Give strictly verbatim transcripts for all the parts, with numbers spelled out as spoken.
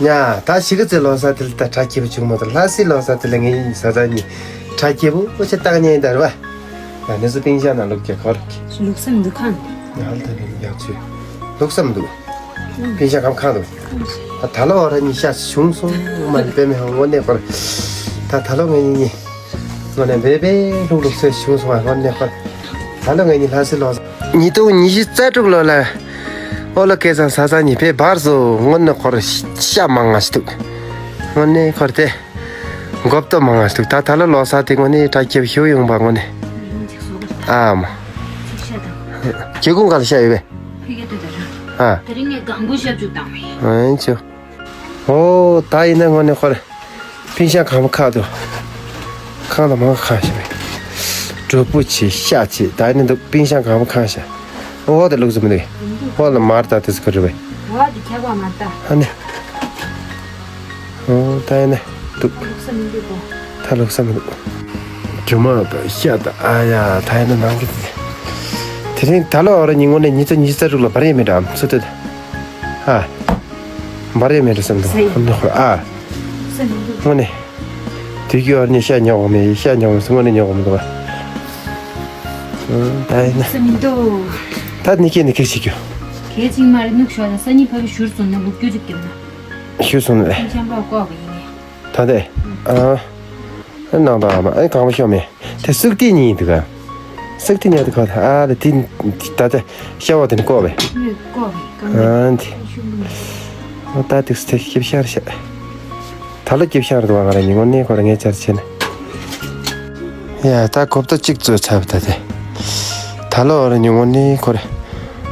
ཉ། ད་གཞིས་ཀ་རྩེའི་ལོ་གསར་དེ་ལ་ད་གྲ་སྐྱིད་པོ་བྱུང་མ་ཐུབ། ལྷ་སའི་ལོ་གསར་དེ་ལ་ངེད་གཉིས་བཟའ་ཚང་གཉིས་གྲ་སྐྱིད་པོ་ཅིག་བཏང་ཉན་ཡིན་ད་རེད་བ། ཡ་ནི་སུ་པིན་ཤག་ནང་བླུགས་ཀྱི་ཁོར། ལུགས་སམ་འདུག་ཁང་། ཡ་ཧལ་ཐ་ནི་ཡག་ཚུལ། ལུགས་སམ་འདུག་པིན་ཤག་གམ་ཁང་འདུག་ད་ད་ལོ་འོ་ར་གཉིས་ཤག་བྱུང་སོང་མ་རེད་པད་མེད་ཧང་དངོས་གནས་ཁོར། ད་ད་ལོ་ངེད་གཉིས་དངོས་གནས་བེ་བེ་ལྷུག་ལྷུག་ཚོས་བྱུང་སོང་བ་དངོས་གནས་ཁོར། ད་ལོ་ངེད་གཉིས་ལྷ་སའི་ལོ་གསར། ཉིས་སྟོང་ཉི་ཤུ་རྩ་དྲུག་ལོ་ལ་ཨོ་ལ་སྐལ་བཟང་བཟའ་ཚང་གཉིས་བེ་བར་སོ་དངོས་གནས་ཁོར་ཤག་མང་ང་ཞིག་འདུག་དངོས་གནས་ཁོར་དེ། མགོ་བཏོ་མང་ང་ཞིག་ད་ད་ལོ་ལོ་གསར་དེ་དངོས་གནས་གྲ་སྐྱིད་ཞུ་ཡོང་པ་དངོས་གནས། ཨ་མ། ཁྱེད་ཀུན་ག་ལ་ཤ་ཡོད་པས། ཕི་གེ་ཏུ་དེ་ར། ཨ། དེ་རིང་ངས་གང་པོ་ཞབས་ཞུ་བཏང་བས། ཨ་ཅོ། ཨོ་ད་ཡིན་ན་དངོས་གནས་ཁོ་རེ། ཕིན་ཤང་གང་པོ་ཁག་ཏུ། ཁང་དང་མང་ཁང་ཞིག་རེད། གྲོགས་པོ་ཆེ་ཤ་ཆེ་ད་ཡིན་ན་འདུག་ཕིན་ཤང་གང་པོ་ཁང་ཤ། ཨོ་དེ་ལུགས་སུ་མི་འདུག་ཨོ་ལ་མར་ད་དེ་ཟེར་གི་རེད་པས། ཨོ་དེ་ཁྱད་པར་མ་ད། ཨ་ནི། ཨོ་ད་ཡིན་ན་འདུག་ལུགས་ས་མི་འདུག་གོ། ད་ལུགས་ས་མི་འདུག་སྒྱུ་མ་དང་ཤ་དང་ཨ་ཡ་ད་ཡིན་ན་ནང་གི་དེ། དེ་རིང་ད་ལོ་ཨོ་ར་ཉིན་དངོས་གནས་ཉི་ཤུ་རྩ་དྲུག་ལ་བར་ཡས་མེད་འགྲམ་སུ་དེ། ཨ། བར་ཡས་མེད་འགྲོ་བསམ་འདུག་ཨ། དངོས་གནས། དུས་རྒྱུན་ཨོ་ར་ཉིན་ཤ་ཉོ་གོ་མེད་ཤ་ཉོ་གོ་མེད་དངོས་གནས་ཉོ་གོ་མི་འདུག་ཨ། ད་ཡིན་ན། ས་མི་འདུག་ད་ནི་ཁྱེད་ནི་ཁེག་བྱེད་རྒྱུ། གལ་ཆེན་མ་རེད་ནུག་ཤོག་ད་ས་ཉིན་ཕ་གི་ཞུར་སོང་ན་ལུག་རྒྱུ་ཅིག་རྒྱབ་ན། ཞུ་སོང་ནས། ཁྱེད་ཆམ་པ་ལྐོག་གི་ཡིན་ངེས། ད་ལྟ། ཨ། ཨ་ནང་དང་ཨ་མ་ཨ་གང་པོ་ཤོག་མེད། དེ་སུག་ཏི་གཉིས་འདུག་ག་སུག་ཏི་ཉག་དུ་ཁ་ད་ཨ་ལ་དེ་ད་ལྟ་ཤ་བ་དེ་ནི་ལྐོག་པས། ལྐོག་གི་གང་ཨ་འདི། ཨ་ད་དེ་སུ་དེ་སྐྱིབ་ཤར་ཤ། ད་ལོ་སྐྱིབ་ཤར་འདུག་བ་ང་ར་ཉིན་ངོ་གནས་ཁོ་ར་ངའི་ཆར་ཆེ་ན། ཡ་ད་གོབ་ཏོ་གཅིག་བཙོས་ཚར་བ་ད་དེ། ད་ལོ་ར་ཉིན་ངོ་གནས་ཁོ་ར།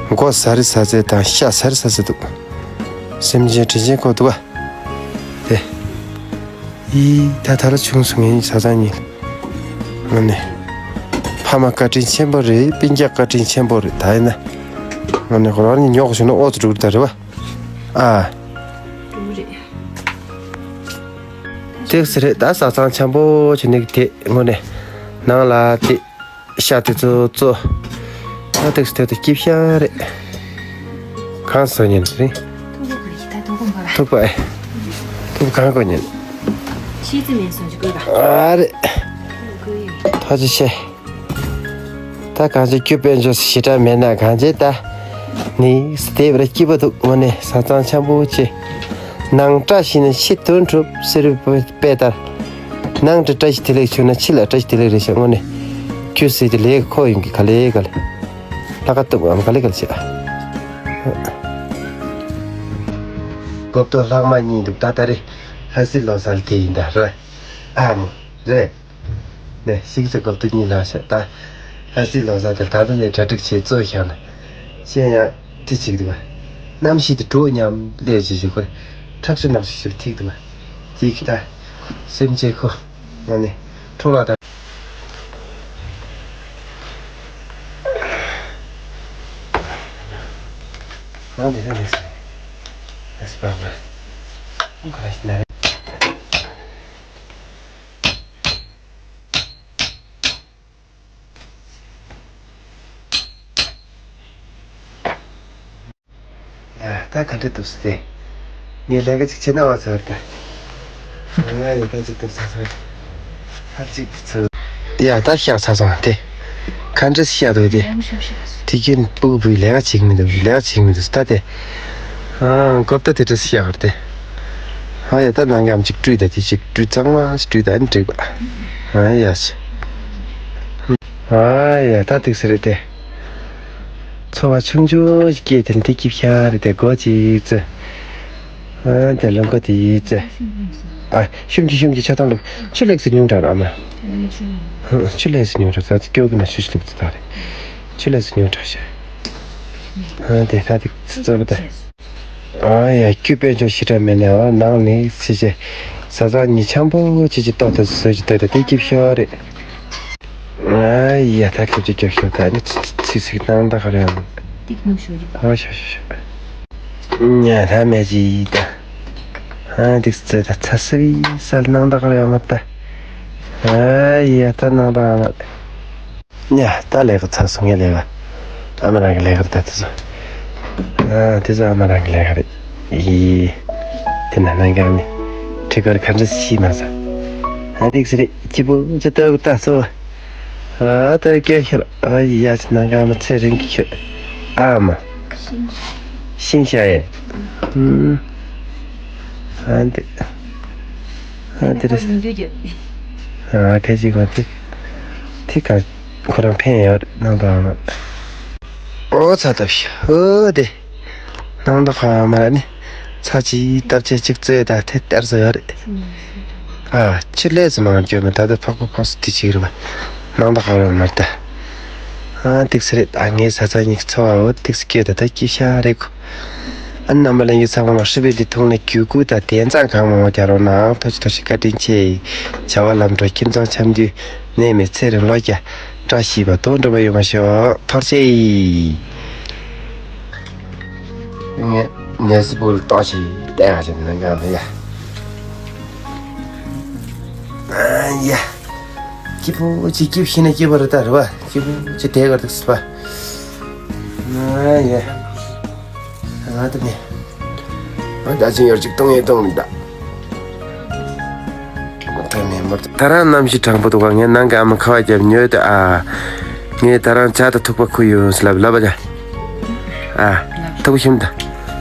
མགོ་ཟ་རི་ཟ་ཚེ་དང་ཤ་ཟ་རི་ཟ་ཚེ་འདུག་སེམས་ཅན་དྲིན་ཅན་ཁོ་འདུག་བ། དེ། ཡི་ད་ད་ལོ་ཆུང་སོང་ངེད་བཟའ་ཚང་གཉིས། ཨ་ནི། ཕ་མ་བཀའ་དྲིན་ཆེན་པོ་རེད་སྤུན་ཀྱག་བཀའ་དྲིན་ཆེན་པོ་རེད་ད་ཡིན་ན། ཨ་ནི་ཁོ་རང་ཉིད་ཉོག་བྱུང་ན་ཨོ་ཙི་འགྲུག་ད་རེད་བ། ཨ། འགྲུག་རེད། ཏེག་སི་རེད་ད་བཟའ་ཚང་འཆམ་པོ་བྱེད་ནི་དེ་དངོས་གནས། ནང་ལ་དེ། ཤ་དེ་ཚོ་བཙོ། ད་ཏེག་སི་དེ་དུ་སྐྱིབ་ཤ་རེད། གང་སོ་ཉན་རེད། ཐུག་པ་གི་ད་ཐུག་པ་འབའ། ཐུག་པ་ཨེ། ཐུག་པ་གང་གོ་ཉན། ཤི་ཙི་མེད་སོང་ཅི་དགོས་པ། ཨ་རེད། དགོས་ཡོད། ཐག་ཆོད་བྱས། ད་གང་ཅི་རྒྱུ་དཔལ་འབྱོར་ཞེ་དྲག་མེད་ན་གང་ཅི་ད། ནི་སྟེ་བར་སྐྱིད་པ་འདུག་དངོས་གནས་བཟའ་ཚང་འཆམ་པོ་བྱེད། ནང་བཀྲ་ཤིས་ན་ཕྱི་དོན་གྲུབ་ཟེར་བའི་དཔེ་ལྟར། ནང་དུ་བཀྲ་ཤིས་བདེ་ལེགས་བྱུང་ན་ཕྱི་ལ་བཀྲ་ཤིས་བདེ་ལེགས་རེད་ཤག་དངོས་གནས། ཁྱོད་ཟེར་གྱི་ལས་ཁོ་ཡོང་གི་ག་ལེ་ག་ལེ། ལྷག་ག་གཏུབ་འམ་ག་ལེ་ག་ལེ་བྱེད། གོབ་ཏོ་ལྷག་མ་གཉིས་འདུག་ད་ད་རེ་ལྷ་སའི་ལོ་གསར་དེ་ཡིན་ད་རེད། ཨ་མོ། རེད། ནས་ཤིག་ཚེ་གོབ་ཏོ་གཉིས་ལྷག་ཤག་ད། ལྷ་སའི་ལོ་གསར་དེ་ད་ལྟ་ནས་གྲ་སྒྲིག་བྱེད་གཙོ་བཞག་ན། ཤེས་ཡང་དེ་གཅིག་འདུག་ག་གནམ་གཤིས་དེ་གྲོགས་མཉམ་ལས་བྱེད་བཞིན་ཁོ། ཁྲག་ཤུ་ནག་ཤུ་ཞིག་ཐིག་འདུག་ག་གཅིག་ད། སེམས་ཅན་ཁོ། ང་ནི། འཕྲོ་བརླག་དང་། ང་འདི་ལ་ལས་སོང་། ཨེ་སི་པ་མ། ཁོ་ར་ཤི་ན་རེ། ཡ་ད་ག་འདྲ་འདུག་ཟེར། ངས་ལས་ཀ་ཅིག་བྱེད་ན་བ་ཚར་ད། ང་ཡི་ད་ཅིག་འདུག་ཟེར་ཚར། ཧ་ཅིག་ཚར། ཡ་ད་ཤག་ཚར་སོང་དེ། ག་འདྲ་ཤག་འདུག་དེ། དེ་ཁྱོད་སྤུ་གུ་བུའི་ལས་ཀ་བྱེད་ཀྱི་མི་འདུག་ལས་ཀ་བྱེད་ཀྱི་མི་འདུག་ད་དེ། ཨ་གོབ་ད་དེ་འདྲ་ཤག་གར་དེ། ཨ་ཡ་ད་ནང་གམ་ཅིག་བཀྲུས་ད་དེ་ཅིག་བཀྲུས་གཙང་མ་ཞིག་བཀྲུས་ད་ཨ་ནི་འགྲིག་པ། ཨ་ཡ་ཆེ། ཨ་ཡ་ད་འདུག་ཟེར་དེ། ཚོར་བ་ཆུང་ཆུང་ཞིག་སྐྱེས་ཏེ་འདི་སྐྱིད་ཤ་རེད་དེ་སྒོ་ཅིག་བཙུགས། ཨ་དེ་ལོ་མགོ་དེ་ཡིས་བཙུགས། ཨ་ཤུམ་གྱི་ཤུམ་གྱི་ཆ་ཐང་ལོ། ཆུ་ལེགས་སུ་ཉུང་དྲགས་ར་མ། ཆུ་ལེགས་སུ་ཉུང་དྲགས་ས་ཚིག་སྐྱོ་གི་ན་ཤུ་ཤུ་ལུག་ཙི་ད་རེད། ཆུ་ལེགས་སུ་ཉུང་དྲགས་ཤ། ཨ་དེ་ད་དེ་ཙི་ཙི་བ་ད། ཨ་ཡ་ཁྱོད་དཔལ་འབྱོར་ཞེ་དྲག་མེད་ནའང་ནང་ནས་ཚེ་ཆེ། བཟའ་ཚང་གཉིས་འཆམ་པོ་ཅིག་ཅིག་ཏོག་ཏོག་ཟོས་ཅིག་ཏོག་ཏོག་དེ་སྐྱིད་ཤོས་རེད། ཨ་ཡ་ད་ཁྱོད་ཀྱི་སྐྱིད་ཤོས་ད་ནི་ཚི་ཚི་ཚིག་སྣང་དག་རེད་ཨང་། ཏིག་ནུ་ཤོ་རི་པ། ཨ་ཤོ་ཤོ་ཤོ། ཉ་ད་མེ་ཅི་ད། ཨ་ཏིག་ཙི་ད་ཚ་སི་བི་སལ་སྣང་དག་རེད་ཨང་ད། ཨ་ཡ་ད་སྣང་དག་ཨང་། ཉ་ད་ལས་ཀ་ཚར་སོང་ངས་ལས་ཀ་ཨ་མ་རང་གི་ལས་ཀ་རེད་ད་དེ་ཚོ། ཨ་དེ་ཚོ་ཨ་མ་རང་གི་ལས་ཀ་རེད། ཡི། དེ་ན་ནང་ག་མི་ཁྲི་ཀར་ག་འདྲ་ཤི་མ་ས། ཨ་རིག་སི་རེད་སྐྱིད་པོ་ཅི་ལྟ་བུ་ལྟ་སོ། ཨ་ད་སྐྱོ་ཤར་ཨ་ཡ་ཅི་ནང་ག་མི་ཚེ་རིང་གི་ཁྱོད་ཨ་མ་ཤིང་ཤ་ཡེ། ཨ་འདི་ཨ་འདི་རེད། ཨ་ཁ་ཅིག་མ་དེ་དེ་ག་ཁོ་རང་ཕན་ཡོད་ནང་དུ་ཨ་མ། ཨོ་ཚ་ཐབས་ཤ་ཨོ་དེ། ནང་དུ་ཁ་མ་ར་ནི་ཚ་ཅིག་སྟབས་ཅིག་ཅིག་བཙོས་ད་དེ་ལྟར་བཟོ་ཡོད་རེད། ཨ་ཆུ་ལས་སུ་མང་བཅོས་མི་ད་ད་ཕག་པ་ཕག་སུ་དེ་ཅིག་རེད་པ། ནང་དུ་ཁ་ར་མ་ར་ད། ཨ་ཏིག་སི་རེད་ད་ངའི་ས་ཚ་ཉིག་ཚོ་བ་ཨོ་ཏིག་སི་སྐྱོད་ད་ད་སྐྱིད་ཤ་རེད་གོ། ཨ་ནམ་པ་ལེན་གྱི་ཚང་མ་ཧྲི་བི་དེ་ཐུང་ནས་རྒྱུ་གུ་ད་དེ་ཚང་གང་མང་བ་རྒྱ་རོ་ནང་ཐོ་ཆི་ཐོ་ཆི་བཀའ་དྲིན་ཆེ། བྱ་བ་ལམ་འགྲོ་ཁྱིམ་ཚང་འཆམ་དུས་ནད་མེད་ཚེ་རིང་ལོ་བརྒྱ། བཀྲ་ཤིས་པ་དོན་འགྲུབ་པ་ཡོང་བ་ཤོག་ཐོར་ཅེ། ངས་ངས་སི་པུར་ཏོ་ཞིག་བལྟས་ཡ་ཞིག་ནང་གང་ལ་ཡ། ཨ་ཡ། སྐྱིད་པོ་ཅིག་སྐྱིད་ཤི་ན་སྐྱིད་པོ་རེད་ད་རེད་བ། སྐྱིད་པོ་ཅིག་བསྡད་གར་འདུག་སི་པ། ཨ་ཡ། ང་ད་མེད། ང་ད་ཅིང་ཡོར་ཅིག་གཏོང་ཡས་གཏོང་མི་ད། ད་མེད་མོར། ད་རང་གནམ་གཤིས་གྲང་པོ་འདུག་ག་ངས་ནང་གི་ཨ་མ་ཁ་བ་རྒྱབ་ཉོས་ཏེ་ཨ། ངས་ད་རང་ཇ་དང་ཐུག་པ་ཁུ་ཡོང་ཟེར་ལབ་ལབ་པ་ལ། ཨ། ཐུག་པ་ཤིམ་ད།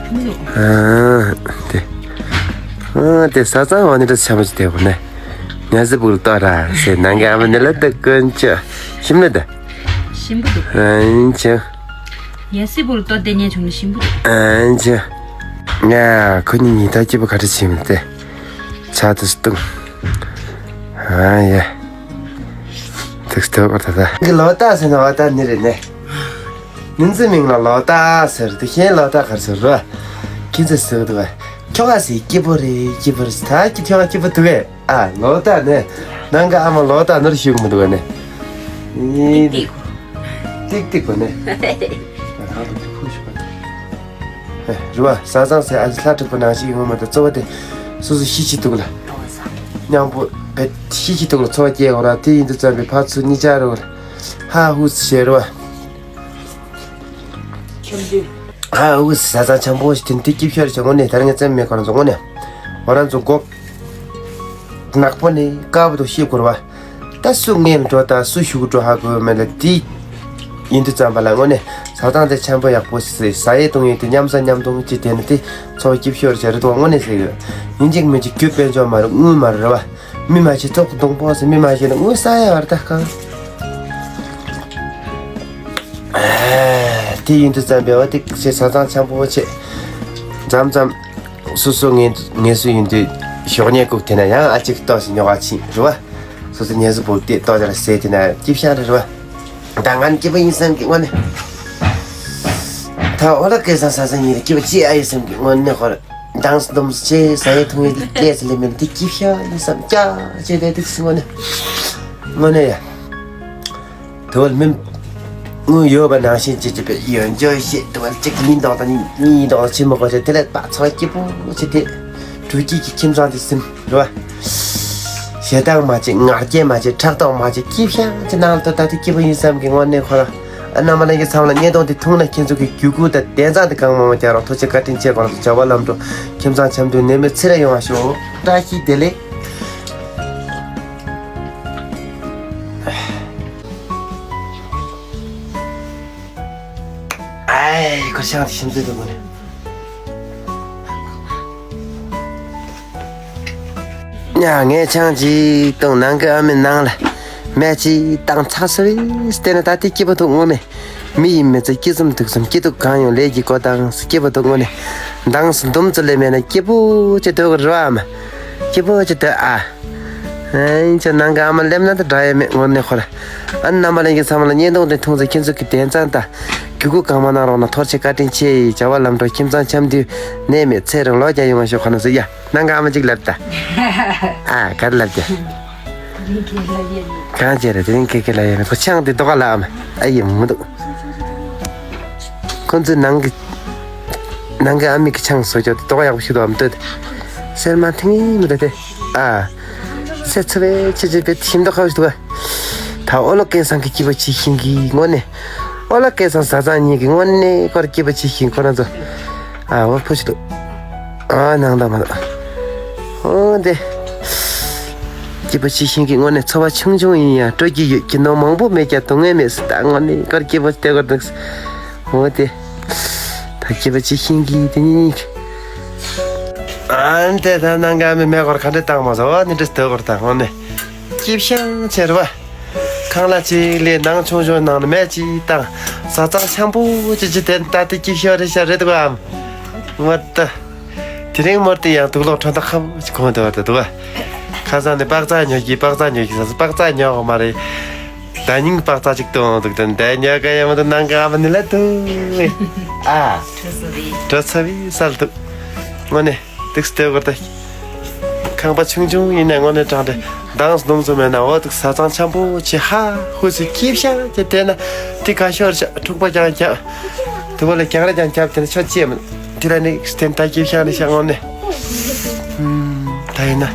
ཨ། དེ། ཨ་དེ་ས་གཙང་འོ་ནི་འདྲ་ཆ་མ་ཅི་དེ་བོ་ནས། ཉ་ཟི་བུག་ལ་ལྟོས་ར་ཟེར་ནང་གི་ཨ་མ་ནི་ལ་ད་ཀུན་ཅོ་ཤིམ་ལ་ད། ཞིམ་པོ་འདུག་ཨིན་ཅང་། ཡ་སི་བུར་ཏོ་དེ་ཉན་བྱུང་ན་ཞིམ་པོ་འདུག་ཨིན་ཅང་། ང་ཁོ་གཉིས་ཉིན་ཐག་སྐྱིད་པོ་ག་འདྲ་བྱེད་མི་དེ། ཆ་དུ་སྟུང་། ཨ་ཡ། ཐུགས་སྟོབས་པར་ད་ད། ངའི་ལོ་ཏ་ཟེར་ན་བ་ཏ་ནི་རེད་ནས། ནི་ཚི་མིང་ལ་ལོ་ཏ་ཟེར་དུ་ཤེས་ལོ་ཏ་གར་ཟེར་རོ། ཁྱི་ཚེ་ཟེར་དུ་བ། ཁྱོ་ག་སི་སྐྱིད་པོ་རེད་སྐྱིད་པོ་རེད་ད་ཁྱི་ཁྱོ་ག་སྐྱིད་པོ་འདུག་གས། ཨ་ལོ་ཏ་ནས། ནང་གི་ཨ་མ་ལོ་ཏ་ནོར་ཞུགས་མི་འདུག་ག་ནས། ཏིག་ཏིག་གོ་ནས། རེད་བ་ས་གཙང་སའི་ཨ་ཅེ་ལྷ་དྲུག་པོ་ནང་ཞིག་ཡོང་མ་ད་གཙོ་བོ་དེ་སོ་སོ་ཤི་ཤི་འདུག་ལ། མཉམ་པོ་བེད་ཤི་ཤི་འདུག་ལ་འཚོ་བ་སྐྱེལ་འོང་ར་དེ་ཡིན་དུ་བརྩམས་པའི་ཕ་ཚུ་གཉིས་ཆ་རེད་བ། ཧ་ཧུ་ཟེར་བ། ཧ་ཧུ་ས་གཙང་འཆམ་པོ་ཞིག་དེ་འདི་སྐྱིད་ཤོར་བྱུང་ངོ་ནས་ད་རིང་ཙམ་མེད་ཁོ་རང་ཚོ་ངོ་ནས། ང་རང་ཚོ་མགོ་ནག་པོ་ནས་དཀར་པོ་དུ་ཤི་དགོས་ར་བ། ད་སུ་ངན་འགྲོ་དང་སུ་ཞུགས་འགྲོ་ཧ་གོ་མེད་ལ་དེ་ཡིན་དུས་ཙམ་པ་ལ་དངོས་གནས་ས་ཐང་དེ་ཆེན་པོ་ཡག་པོ་ཟེར་ཟ་ཡས་བཏུང་ཡས་དེ་མཉམ་ཟ་མཉམ་འཐུང་ཅི་དེ་ནི་དེ་འཚོ་བ་སྐྱིད་ཤོར་བྱ་རེད་དོ་དངོས་གནས་ཟེར་ཡོད། ཡིན་གཅིག་མིན་གཅིག་རྒྱུ་དཔལ་འབྱོར་མ་རེད་དངུལ་མ་རེད་རེད་བ། མི་མ་ཤེས་ཐོག་གདོང་པོ་ཟེར་མི་མ་ཤེས་ན་དངུལ་ས་ཡ་བར་ད་གང་། དེ་ཡིན་དུས་ཙམ་པས་བ་དེ་ཆེ་ས་ཐང་ཆེན་པོ་ཆེ། མཚམས་མཚམས་སོ་སོ་ངན་ངན་སུ་ཡིན་དུས་ཞོགས་ཉལ་ལྐུགས་དེ་ན་ཡང་ཨ་ཅིག་ལྟོགས་ཤིག་ཉོ་ག་ཕྱིན་རེད་བ། སོ་སོ་ཉལ་ཟི་པོ་དེ་ལྟོགས་ཅར་ཟས་དེ་ན་སྐྱིད་ཤང་རེད་རེད་བ། ད་ང་ནི་སྐྱིད་པོ་ཡིན་བསམ་གི་དངོས་གནས། ད་ཨོ་ལ་སྐལ་བཟང་ས་ས་ཉིད་ལ་སྐྱིད་པོ་ཅི་ཨ་ཡི་བསམ་གི་དངོས་གནས་ཧོར། མདངས་སུ་འདུམ་སུ་ཆེ་ས་ཡི་ཐུང་ཡི་ལས་སུ་ལས་མེད་འདི་སྐྱིད་ཤང་ཡིན་བསམ་ཀྱ་ཅེ་ལས་འདུག་སི་དངོས་གནས། དངོས་གནས་ཡ། དེ་བར་མི་དངུལ་ཡོད་པ་ནང་བཞིན་བྱེད་ཀྱི་པའི་ཡོན་ཅོ་ཤེས་དེ་བར་གཅིག་ཡིན་མདོག་དང་གཉིས་མདོག་ཕྱི་མ་གོ་ཆེ་དེ་ལས་པ་ཚོ་སྐྱིད་པོ་ཆེ་དེ་དྲུག་སྐྱིད་ཀྱི་ཁྱིམ་ཚང་དེ་སིམ་རེད་བ། ཞེ་སྡང་མ་བྱེད་ངར་སྐྱེད་མ་བྱེད་ཕྲག་དོག་མ་བྱེད་སྐྱིད་ཤང་ཅེ་ནང་ལ་ད་ལྟ་དེ་སྐྱིད་པོ་ཡིན་བསམ་གི་དངོས་གནས་ཁོ་རང་ཨ་ནམ་པ་ལེན་གྱི་མཚམས་ལ་བརྙན་ཐུང་དེ་མཐོང་ན་ཁྱེད་ཚོ་གི་རྒྱུད་སྐུད་དང་གདན་ཚང་དེ་གང་མང་མང་རྒྱག་རོགས་ཐུགས་རྗེ་བཀའ་དྲིན་ཆེ་གོང་དུ་བྱ་བ་ལམ་འགྲོ་ཁྱིམ་ཚང་འཆམ་མཐུན་ནད་མེད་ཚེ་རིང་ཡོང་བ་ཤོག་བཀྲ་ཤིས་བདེ་ལེགས། ཨའི་ཁོ་ཤང་དེ་ཤིམ་ཙེ་དུ་མོ་ནས། ཉ་ངས་ཆང་ཅིག་བཏུང་ནང་གི་ཨ་མའི་ནང་ལ་མེ་ཅིག་བཏང་ཚ་སུ་རེད་བལྟས་ན་ད་ལྟའི་སྐྱིད་པོ་འདུག་དངོས་གནས་མི་ཡིན་མི་ཚེ་སྐྱིད་འཛོམས་དུག་གསུམ་སྐྱིད་སྡུག་གང་ཡོང་ལས་ཀྱི་གོ་དང་སྐྱིད་པོ་འདུག་དངོས་གནས་མདངས་སུ་འདུམ་ཚུལ་ལས་མེད་ན་སྐྱིད་པོ་ཅི་འདུག་རེད་བ་མ་སྐྱིད་པོ་ཅི་འདུག་ཨ། ཨེ་ཅོ་ནང་གི་ཨ་མ་སླེབས་ན་ད་འདྲ་ཡ་མེད་དངོས་གནས་ཁོ་ར། ཨ་ནམ་པ་ལེན་གྱི་མཚམས་ལ་བརྙན་ཐུང་དེ་མཐོང་ཚེ་ཁྱེད་ཚོ་གི་དན་ཚང་དང་རྒྱུད་སྐུད་གང་མང་གནང་རོགས་གནང་ཐུགས་རྗེ་བཀའ་དྲིན་ཆེ་བྱ་བ་ལམ་འགྲོ་ཁྱིམ་ཚང་འཆམ་མཐུན་ནད་མེད་ཚེ་རིང་ལོ་བརྒྱ་ཡོང་བ་ཤོག་ཁོ་ན་ཟེར་ཡ་ནང་གི་ཨ་མ་གཅིག་ལབ་ད། ཨ་གར་ལབ་ད། གང་བྱས་རེད་དེ་རིང་ཁེ་ཁེ་ལ་ཡ་མེད་ཁོ་ཆང་དེ་དོ་ག་ལ་ཨ་མ་ཨ་ཡི་མི་འདུག་ཁོ་ཚོའི་ནང་གི་ནང་གི་ཨ་མི་གི་ཆང་བཟོ་རྒྱུ་དེ་དོ་ག་ཡག་པོ་ཞིག་འདུག་ཨ་མ་ལྟོས་ཏེ་སེར་མ་ཐིང་ངེ་མི་འདུག་སྟེ་ཨ། སེ་ཚ་བའི་ཆེ་ཆེ་བའི་ཐིམ་དོ་ཁ་བ་ཞིག་འདུག་ག་ད་ཨོ་ལོ་སྐལ་བཟང་གི་སྐྱིད་པ་ཆེ་ཤིང་གི་དངོས་གནས། ཨོ་ལོ་སྐལ་བཟང་བཟའ་ཚང་གཉིས་ཀྱི་དངོས་གནས་ཁོར་སྐྱིད་པ་ཆེ་ཤིང་ཁོ་རང་ཚོ། ཨ་འོ་ཕོ་ཞིག་འདུག་ཨ་ནང་དང་མ་འདུག་འོ་དེ། སྐྱིད་པོ་ཅིག་ཤིང་གི་དངོས་གནས་འཚོ་བ་ཆུང་ཆུང་ཡིན་ཡང་སྤྲོ་སྐྱིད་ཡོད། ཁྱི་ནོར་མང་པོ་མེད་ཀྱང་སྡུག་བསྔལ་མེད་ཟེར། ད་དངོས་གནས་ཀར་སྐྱིད་པོ་སྟེར་དགོས་འདུག་འོ་དེ། ད་སྐྱིད་པོ་ཅིག་ཤིང་གི་དེ་ཉིད་ཉིད། ཨ་ནི་དེ་ད་ནང་ག་མི་མེད་སྐོར་ག་འདྲ་བཏང་མ་སོང་། འོ་ནི་འདྲ་སྟོད་སྐོར་དང་འོ་ནི། སྐྱིད་ཤང་ཆེ་རེད་བ། ཁང་གླ་གཅིག་ལས་ནང་ཆུང་ཆུང་ནང་ནས་མེ་གཅིག་བཏང་། བཟའ་ཚང་འཆམ་པོ་ཅིག་ཅིག་དེ་ད་ལྟ་སྐྱིད་ཤོས་རེད་ཤག་རེད་འདུག་གམ། ངོ་ད། དེ་རིང་མོར་དེ་ཡང་དུག་ལོག་ཁྲོན་ཐག་ཁ་བོ་ཅིག་གོན་བསྡད་པ་དེ་འདུག་ག་ཁ་སང་ནས་པགས་ཚག་ཉོ་གི་པགས་ཚག་ཉོ་གི་ཟེར། པགས་ཚག་ཉོ་གི་མ་རེད། ད་ཉིན་པགས་ཚག་ཅིག་བཏུང་འདུག་དེ་འདྲ་ཉོ་གི་ཡོད་མ་འདུག་ནང་གི་ཨ་མ་ནི་ལ་དུ། ཨ། གྲོ་ཚ་བའི་གྲོ་ཚ་བའི་སལ་འདུག་དངོས་གནས། ཏིག་སྟེ་བར་ཏེ། ཁང་པ་ཆུང་ཆུང་ཡིན་ན་དངོས་གནས་དྲང་བདེན་མདངས་སྣུམ་ཙམ་མེད་ན། འོ་ཏིག་བཟའ་ཚང་འཆམ་པོ་ཆེ་ཧ་ཧུ་སི་སྐྱིད་ཤང་ཅེ་དེ་ན་ཏི་ག་ཤོར་ཤ་འཁྲུག་པ་ཀྱང་ཀྱང་། དུ་བ་ལ་རྒྱང་ར་ཀྱང་རྒྱབ་དེ་ན་ཆོ་ཅེ་མ་དེ་ལ་ནི་སྟེན་ད་སྐྱིད་ཤང་ནི་ཤང་འོ་ནི། ད་ཡིན་ན།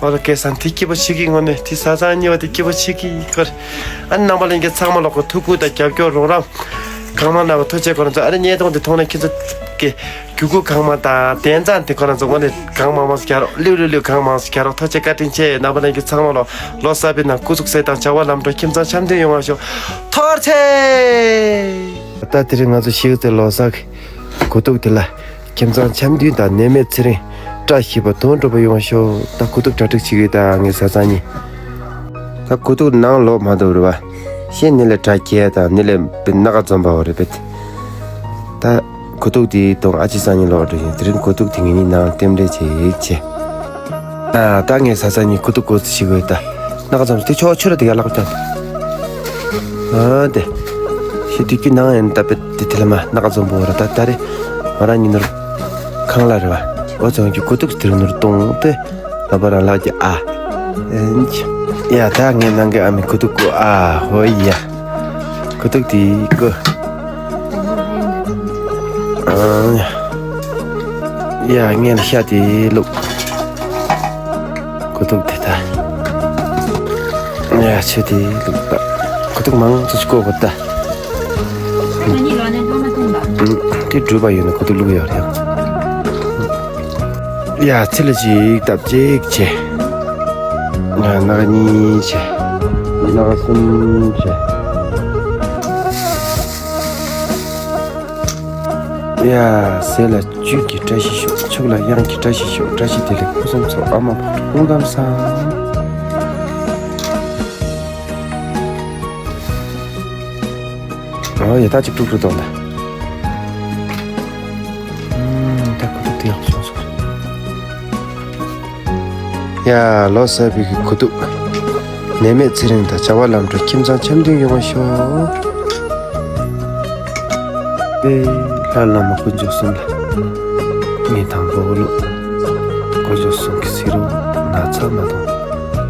འོ་ལ་སྐལ་བཟང་དེ་སྐྱིད་པོ་ཆེ་གི་དངོས་གནས་དེ་བཟའ་ཚང་གཉིས་པ་དེ་སྐྱིད་པོ་ཆེ་གི་ཁར། ཨ་ནི་ནང་པ་ལྷན་རྒྱས་ཚང་མ་ལོག་གི་ཐུགས་ཁུར་དང་རྒྱབ་སྐྱོར་རོགས་རམ། གང་མང་ན་བ་ཐུགས་རྗེ་ཁོ་རང་ཚོ་ཨ་རེ་བརྙན་ཐུང་འདི་མཐོང་ན་ཁྱེད་ཚོ་གི་རྒྱུད་སྐུད་གང་མང་དང་དན་ཙང་དེ་ཁོ་རང་ཚོ་ངོ་ནས་གང་མང་མང་ཞིག་རྒྱག་རོགས། ལིའུ་ལིའུ་ལིའུ་གང་མང་ཞིག་རྒྱག་རོགས། ཐུགས་རྗེ་བཀའ་དྲིན་ཆེ། རྣམ་པ་ལྷན་རྒྱས་ཚང་མ་ལོ་ལོ་གསར་པའི་ནང་སྐུ་གཟུགས་གསལ་དང་བྱ་བ་ལམ་འགྲོ་ཁྱིམ་ཚང་འཆམ་མཐུན་ཡོང་བ་ཤོག་ཐུགས་རྗེ་ཆེ། ད་དེ་རིང་ང་ཚོ་ཤིའུ་ཙེ་ལོ་གསར་གི་གོ་ཐུག་དེ་ལ། ཁྱིམ་ཚང་འཆམ་མཐུན་དང་ནད་མེད་ཚེ་རིང་། བཀྲ་ཤིས་པ་དོན་འགྲུབ་པ་ཡོང་ཤོག་ད་གོ་ཐུག་གྲ་སྒྲིག་བྱེད་ཀྱི་ཡོད་ད་ངའི་བཟའ་ཚང་གཉིས། ད་གོ་ཐུག་ནང་ལོག་མ་འདུག་རེད་བ། ཤེས་ནི་ལས་དྲ་རྒྱས་དང་ནི་ལས་པི་སྣ་ཁ་འཛོམས་པ་འོ་རེད་པས། ད་གོ་ཐུག་དེའི་དོན་ཨ་ཅེ་སང་ཉིན་ལོག་འགྲོ་བཞིན་དེ་རིང་གོ་ཐུག་དེ་ངེད་གཉིས་ནང་རྟེན་འབྲེལ་བྱེད་ཡིག་བྱས། ཨ་ད་ངའི་བཟའ་ཚང་གཉིས་གོ་ཐུག་གོ་ཚུལ་ཞིག་འོས་ད། སྣ་ཁ་འཛོམས་དེ་ཆོག་ཆོས་ར་དེ་ག་ལག་པ་ཀྱང་། ཨ་དེ། ཤི་དུས་ཀྱི་ནང་ཡང་ད་པེ་དེ་དེ་ལ་མ་སྣ་ཁ་འཛོམས་པོ་ར་ད་ད་རེ། ང་རང་གཉིས་ནོར། ཁང་གླ་རེད་བ། འོ་ཚང་གི་གོ་ཐུག་དེ་རུ་ནོར་གཏོང་སྟེ། ལ་པ་རང་ལག་གི་ཨ། ཨེ་ཡ་ད་ངས་ནང་གི་ཨ་མའི་གོ་ཐུག་གོ་ཨ་ཧོ་ཡ། གོ་ཐུག་དེ་གོ། ཨ། ཡ་ངས་ལ་ཤ་དེ་བླུགས། གོ་ཐུག་དེ་ད། ཡ་ཆུ་དེ་བླུགས་ད། གོ་ཐུག་མང་ཙམ་ཞིག་བཀོག་གོ་ད། ཨ་ནི་ལོ་ནས་ལོ་མ་ཐོན་པ། ཨུམ། དེ་འགྲུལ་པ་ཡོད་ན་གོ་ཐུག་བླུགས་ཡོད་རེད། ཡ་ཚི་ལ་ཅིག་བཏབ་ཅིག་བྱས། ཡ་ནག་གཉིས་བྱས། ནག་གསུམ་བྱས། ཡ་ཟས་ལ་བཅུད་ཀྱི་བཀྲ་ཤིས་ཤོག་ཕྱུགས་ལ་གཡང་གི་བཀྲ་ཤིས་ཤོག་བཀྲ་ཤིས་བདེ་ལེགས་ཕུན་སུམ་ཚོགས། ཨ་མ་བུ་ཕྲུག་སྐུ་ཁམས་བཟང་། ཨོ་ཡ་ད་ཅིག་དཀྲུག་དཀྲུག་གཏོང་ད། ཨུམ། ད་གོ་ཐུག་དེ་ཡག་པོ་བྱུང་སོང་། ཡ་ལོ་གསར་པའི་གི་གོ་ཐུག་ནད་མེད་ཚེ་རིང་དང་བྱ་བ་ལམ་འགྲོ་ཁྱིམ་ཚང་འཆམ་མཐུན་ཡོང་བ་ཤོག་ཨེ་ལྷ་བླ་མ་དཀོན་མཆོག་གསུམ་ལ། ངེད་དང་པོ་བློ། དཀོན་མཆོག་གསུམ་གྱི་ཚེ་རིང་ན་ཚ་མ་དང་།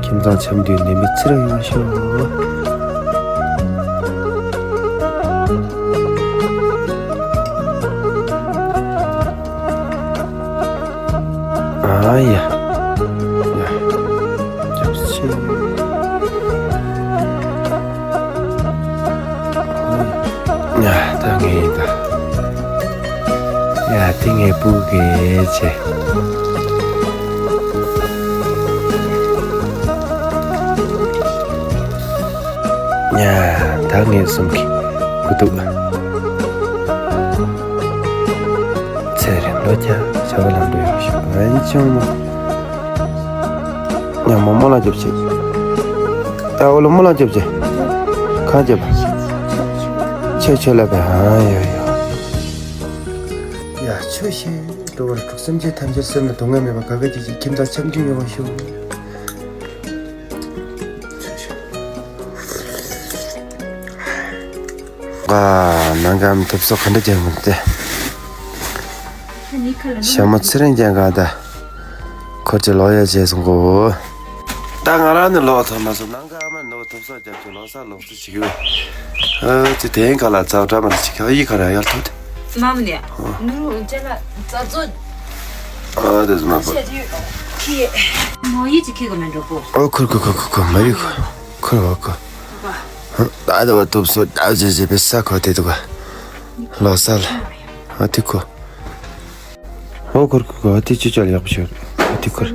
ཁྱིམ་ཚང་འཆམ་མཐུན་ནད་མེད་ཚེ་རིང་ཡོང་བ་ཤོག་ཨ་ཡ། ཡ། རྒྱབ་ཕྱི། ཡ་ད་ངས་ཡིན་ད། ཡ་དེ་ངས་སྤུ་གུ་གས་བྱས། ཡ་ད་ངས་གསུམ་གྱི་གོ་ཐུག་ཚེ་རིང་ལོ་བརྒྱ་བྱ་བ་ལམ་འགྲོ་ཡག་ཤོག་ཨན་ཅང་མོ། ཡ་མོ་མོ་ལ་རྒྱབ་ཅིག་ད་འོ་ལ་མོ་ལ་རྒྱབ་ཅིག་ཁ་རྒྱབ། ཆེ་ཆེ་ལ་བས་ཨ་ཡོ་ཡོ། ཡ་ཆོས་བཤད་འགྲོ་བར་འགྲོ། སེམས་ཅན་ཐམས་ཅད་སེམས་ལ་སྡུག་བསྔལ་མེད་པར་དགའ་དགའ་སྐྱིད་སྐྱིད་ཁྱིམ་ཚང་འཆམ་མཐུན་ཡོང་བ་ཤོག་ཨ། ནང་གམ་ཐུབ་སོ་ག་འདྲ་ཅན་མི་འདུག་སྟེ། ཞྭ་མོ་ཚེ་རིང་ཅན་གང་ད། ཁོ་ཚོ་ལོག་ཡ་བྱས་སོང་གོ། ད་ང་རང་ནི་ལོག་ཐུབ་མ་སོང་ནང་ག་ཨ་མ་ནོ་ཐུབ་སོ་རྒྱབ་ཀྱི་ལོ་གསར་ལོག་རྩིས་བྱེད་ཀྱི་ཡོད། ཨ་ཙི་དེང་ག་ལ་ཙག་སྒྲ་མ་ནི་ཅི་ཁ་ཡི་ཁ་ར་ཡར་ཐུབ་སྟེ། མ་མ་ནི་ནུ་ཅ་ལ་ཙག་ཙོ། ཨ་དེ་ཙི་མ་པ། ཁི་མོ་ཡི་ཅི་ཁི་ག་མེན་འགྲོ་པོ། ཨོ་ཁུར་ཁུར་ཁུར་ཁུར་ཁུར་མ་ཡི་ཁུར་ཁུར་བ་ཁུར། ད་དེ་བ་ཐུབ་སོ་ད་ཅི་ཅི་པེ་ས་ཁོ་དེ་དུ་ག་ལོ་གསར་ལ་ཨ་དེ་ཁོ། ཨོ་ཁུར་ཁུར་ཁུར་དེ་ཅི་ཅོ་ལ་ཡག་པོ་ཤོད། དེ་ཁུར།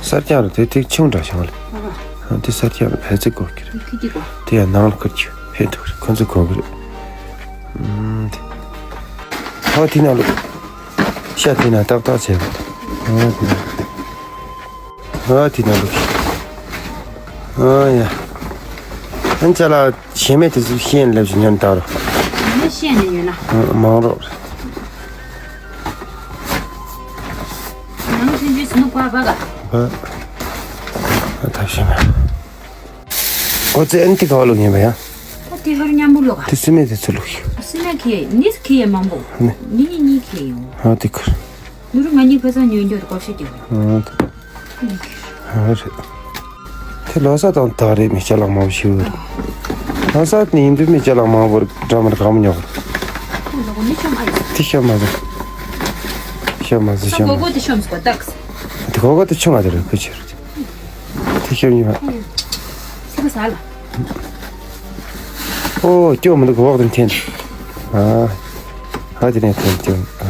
གསར་རྐྱང་རེད། དེ་དེ་ཆུང་དྲགས་བྱུང་བ་ལ། ཨ་དེ་གསར་རྐྱང་རེད། ཕལ་ཆེར་དགོས་ཀྱི་རེད། དེ་ཡང་ནང་ལ་ཁུར་གྱི་ཕན་ཐོགས་རེད། ཁོ་ཚོ་དགོས་ཀྱི་རེད། ཨུམ། དེ་ཧོ་དེ་ནང་ལོགས། ཤ་དེ་ནང་ཏག་ཏག་བྱས། ཨ་དེ་ནང་ཨ་དེ་ནང་ལོགས། ཨ་ཡ། ཨན་ཅ་ལགས་ཞེ་མེད་དེ་ཚོ་ཤེས་ལབ་ཞིག་ཉོན་བཏང་རོགས། ང་ཤེས་ནས་ཉོན་ན། ཨ་མང་རོགས། ནང་ཚན་ཆུ་སི་ནུ་ཀ་བ་ག་ཨ་ཐབས་ཤེས་མེད། ཨོ་ཙེ་ཨན་ཏི་ག་བ་ལོག་ཉན་པ་ཡ། ཨ་དེ་ཧར་མཉམ་པོ་ལོག་ག་དེ་སི་མེད་དེ་ཚོ་ལོག་ཤིག་སི་མེད་ཁེ་ནིས་ཁེ་མང་པོ། ནི་ནི་ནི་ཁེ་ཡོང་། ཨ་དེ་ཁུར། ནུ་རུ་ང་གཉིས་ཕ་ས་ཉོན་རྒྱུར་སྐོར་ཤེས་ཀྱི། ཨ་དེ། ཨ་རེད། དེ་ལོ་གསར་དང་ད་རེས་མི་ཅ་ལག་མང་པོ་ཞིག་ཡོད་རེད། ལོ་གསར་དེ་ཡིན་དུས་མི་ཅ་ལག་མང་པོ་འདྲ་མི་འདྲ་གང་མང་ཉོ། དེ་ཤོམ་མ་ཟ། ཤོམ་མ་ཟ། ཤོམ་མ་ཟ། དེ་གོ་གོ་དེ་ཆུང་བ་དེ་རེད། ཁུ་ཆེ་རེད། དེ་ཤོམ་ཉོ། ཨོ་སྐྱོ་མི་འདུག་འོག་དེ་འཐེན། ཨ། ཨ་དེ་ནས་འཐེན་སྐྱོ། ཨ་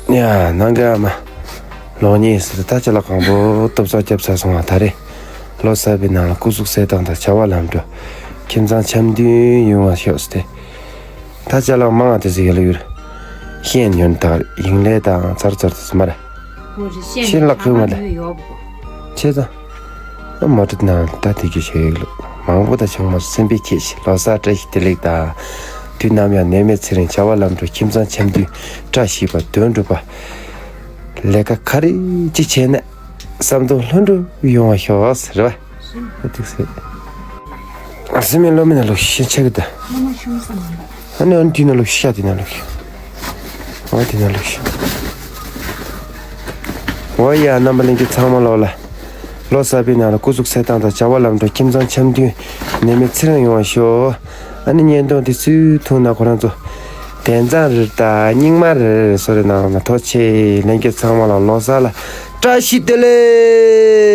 དེ། ཡ། ནང་གི་ཨ་མ། ལོག་ཉེས་ཟེར། ད་ཅ་ལག་གང་པོ་སྟོབས་ཚོགས་རྒྱབ་ཚར་སོང་བ། ད་རེས་ལོ་གསར་པའི་ནང་ལ་སྐུ་གཟུགས་གསལ་ཐང་དང་བྱ་བ་ལམ་འགྲོ། ཁྱིམ་ཚང་འཆམ་མཐུན་ཡོང་བ་ཤོག་ཟེར་ཏེ། ད་ཅ་ལག་མང་བ་དེ་ཟིག་ཡོད་ལ་ཡོད། ཤེས་ཉོན་དག་ཡིན་ལས་དང་ཚར་ཚར་དུ་སྨ་རེ། ཤེས་ལག་ཁུ་མ་ལ། ཆེ་ཙང་། མ་གྲུབ་ན་ད་དེ་གི་ཞེས་ལུགས་མང་པོ་དང་ཆུང་མ་སེམས་པའི་ཁྱེད་ཀྱི་ལོ་གསར་བཀྲ་ཤིས་བདེ་ལེགས་དང་། དུས་ནམ་ཡང་ནད་མེད་ཚེ་རིང་བྱ་བ་ལམ་འགྲོ། ཁྱིམ་ཚང་འཆམ་མཐུན་བཀྲ་ཤིས་པ་དོན་འགྲུབ་པ། ལས་ཀ་ག་རེ་ཅིག་བྱས་ན་བསམ་དོན་ལྷུན་གྲུབ་ཡོང་བ་ཤོག་ཟེར་བ། ཨ་ཏིག་སེ། ཨ་སི་མེ་ལོ་མི་ན་ལོ་ཤི་ཆེ་གི་ད། ཨ་ནི་ཨ་ནི་དེ་ན་ལོ་ཤི་ཤ་དེ་ན་ལོ་ཤི། ཨ་དེ་ན་ལོ་ཤི། འོ་ཡ། རྣམ་པ་ལྷན་རྒྱས་ཚང་མ་ལོ་ལ། ལོ་གསར་པའི་ནང་ལ་སྐུ་གཟུགས་གསལ་ཐང་དང་བྱ་བ་ལམ་འགྲོ། ཁྱིམ་ཚང་འཆམ་མཐུན། ནད་མེད་ཚེ་རིང་ཡོང་བ་ཤོག་ཨ་ནི་བརྙན་ཐུང་དེ་ཚུར་མཐོང་ན་ཁོ་རང་ཚོ། དན་ཙང་རེད་ད་རྙིང་མ་རེད་སོ་རེ་ནང་ན་ཐོ་ཆེ། ལྷན་རྒྱས་ཚང་མ་ལ་ལོ་གསར་ལ་བཀྲ་ཤིས་བདེ་ལེགས།